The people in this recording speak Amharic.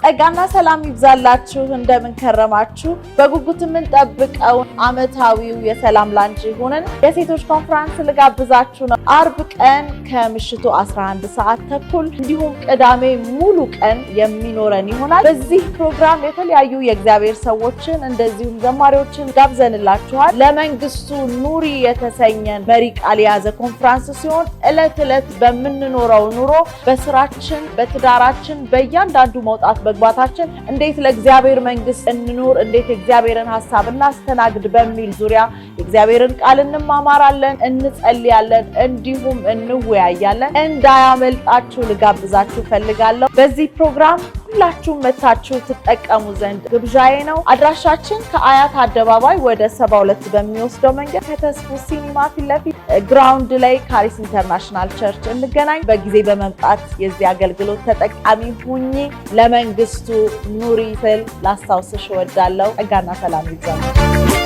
ጸጋና ሰላም ይብዛላችሁ። እንደምን ከረማችሁ? በጉጉት የምንጠብቀው ዓመታዊው የሰላም ላንቺ ይሁንን የሴቶች ኮንፈረንስ ልጋብዛችሁ ነው። አርብ ቀን ከምሽቱ 11 ሰዓት ተኩል እንዲሁም ቅዳሜ ሙሉ ቀን የሚኖረን ይሆናል። በዚህ ፕሮግራም የተለያዩ የእግዚአብሔር ሰዎችን እንደዚሁም ዘማሪዎችን ጋብዘንላችኋል። ለመንግስቱ ኑሪ የተሰኘን መሪ ቃል የያዘ ኮንፈረንስ ሲሆን እለት እለት በምንኖረው ኑሮ፣ በስራችን፣ በትዳራችን፣ በእያንዳንዱ መውጣት መግባታችን እንዴት ለእግዚአብሔር መንግስት እንኑር፣ እንዴት የእግዚአብሔርን ሀሳብ እናስተናግድ በሚል ዙሪያ የእግዚአብሔርን ቃል እንማማራለን፣ እንጸልያለን፣ እንዲሁም እንወያያለን። እንዳያመልጣችሁ ልጋብዛችሁ ፈልጋለሁ። በዚህ ፕሮግራም ሁላችሁም መታችሁ ትጠቀሙ ዘንድ ግብዣዬ ነው። አድራሻችን ከአያት አደባባይ ወደ 72 በሚወስደው መንገድ ከተስፉ ሲኒማ ፊት ለፊት ground ላይ ካሪስ International Church እንገናኝ። በጊዜ በመምጣት የዚህ አገልግሎት ተጠቃሚ ሁኚ። ለመንግስቱ ኑሪ ስል ላስታውስሽ እወዳለሁ። ጸጋና ሰላም ይብዛል።